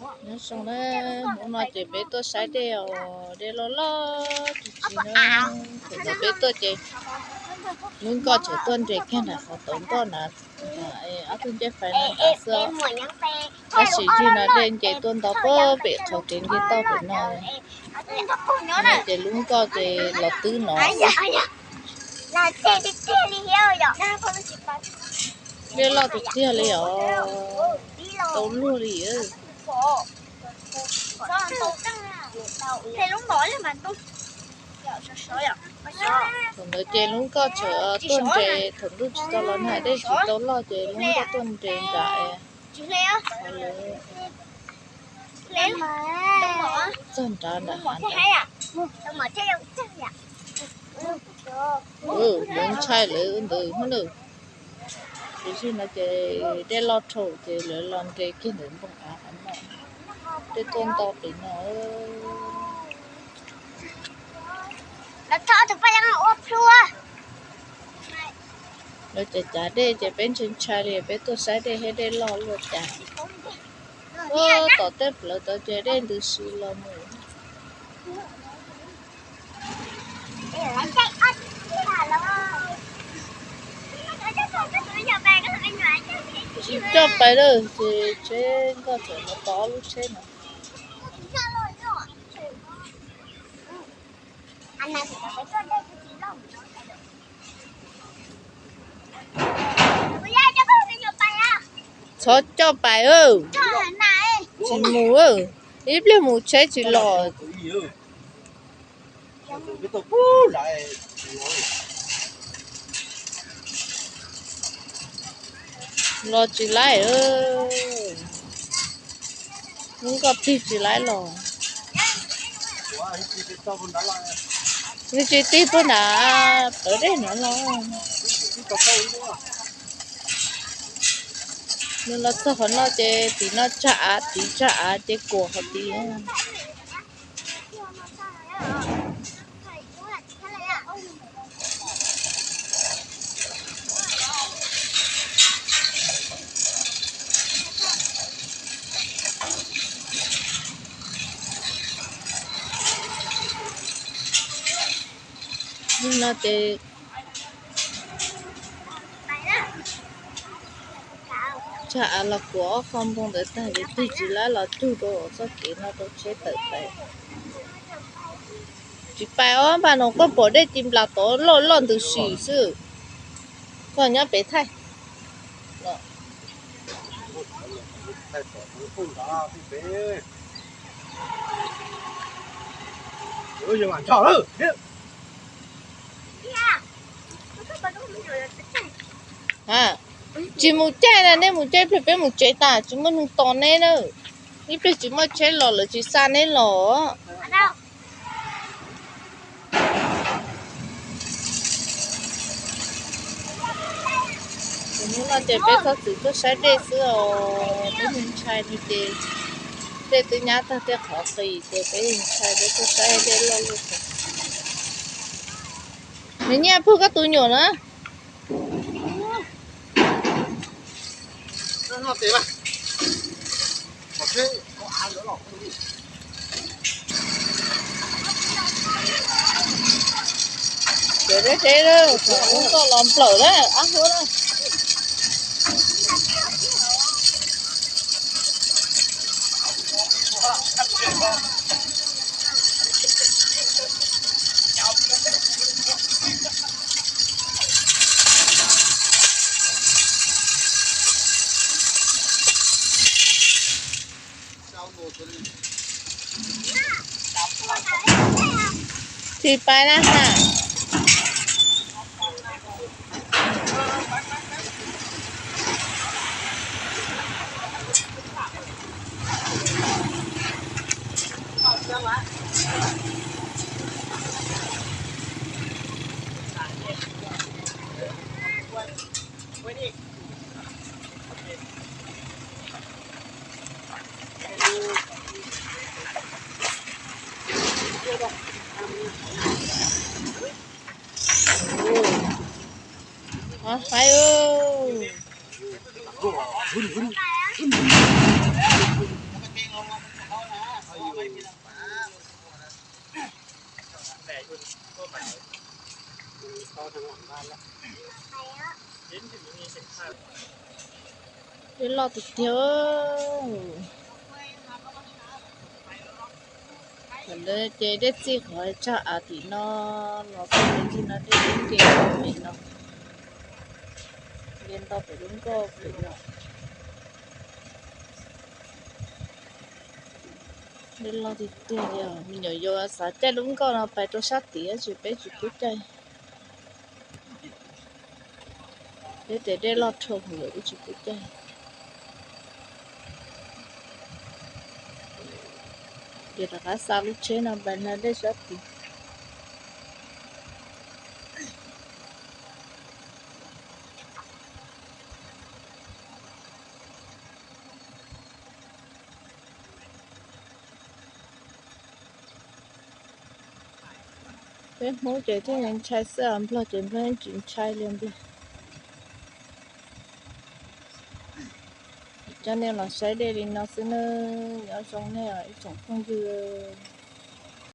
Nyob zoo na, hnub no ces peb tuaj saib dej os, dej loj loj tsis tsis na. Thaum ntawd peb tuaj ces lub nkoj tseem tuaj nres kiag nram qhov tod nkoj na, ob tug ncej fais no nrad xwb. Tab sis yig no dej nce tuaj nto puag pem qhov kev nce toj pem no. Ces lub nkoj ces los twb no. Dej loj tiag tiag li os, tau luag li. Thaum ntawd ces lub nkoj tseem tuaj nres, thaum ntuj tsis tau los nag dej tsis tau loj ces lub nkoj tuaj nres nrad. Txog nrad nrad hav nrad. Lawv ntshai lawv ntawd hub na. Tiam sis no ces dej loj dhau ces lawv los nres kiag ntawm npoo av qhov no. Dej tuaj nto pem no. Lawv cav cav dej ces peb ntshai ntshai li, peb tuaj saib dej thiab dej loj luaj cas. Tom tej plawv tod ces dej ntws si los mus. Tsis coj pais lawm ces tsheb nkoj tseem mus tov lub tsheb no. Txhob coj pais, tsis mus, ib pliag mus tsheb tsis los. Los tsis laib, lub nkoj tig tsis laib los. Nws tsis tig puag nrad, pawv dej nrad los. Nws los txog qhov no ces tim no tsag av, tid tsag av ces kuam qhov tid. Yog no ces tsag av los kuam ob qho npoo ntawd tag ces tig tsis laib los cug rau txoj kev no rau tsheb tawm pais. Tsis pais os, npaj no koj pom dej ci nplas tod loj loj ntws si xwb. Koj nyob pem thaij. Tsis mus caij na, nej mus caij ib pliag peb mus tsev tas, tsis muaj neeg tos neb na. Ib pliag tsis muaj tsheb los lawv tsis xa neb los. Hnub no ces peb txhob txwm tuaj saib dej xwb os, peb ntshai no ces dej twb nyab tag tej qhov qis ces peb ntshai peb tuaj saib dej loj luaj. Nws nyiaj pug koj tus nyuam na. Ces deb deb lawm, thaum ub koj los nplawm lawm ab huab na. Tsis pais na ha. Hov haib. Dej loj tiag tiag. Thaum ntawd ces dej txij qhov tsag av tim no los txog ntawm no dej ib nce me no, nce nto pem lub nkoj pem no. Dej loj tiag tiag li, me nyuam yaus xav caij lub nkoj no pais rau sab tid tsis, peb tsis pub caij. Peb tes dej loj dhau hwv lawm wb tsis pub caij. Ces rov qab xa lub tsheb no pais hla dej sab tid. Peb Hmoob ces thiaj li ntshai xwb, Nplog ces Nplog yeej tsis ntshai li Nplog. Coj nej los saib dej li no xwb nawb, nyob zoo nej ib tsoom phooj ywg.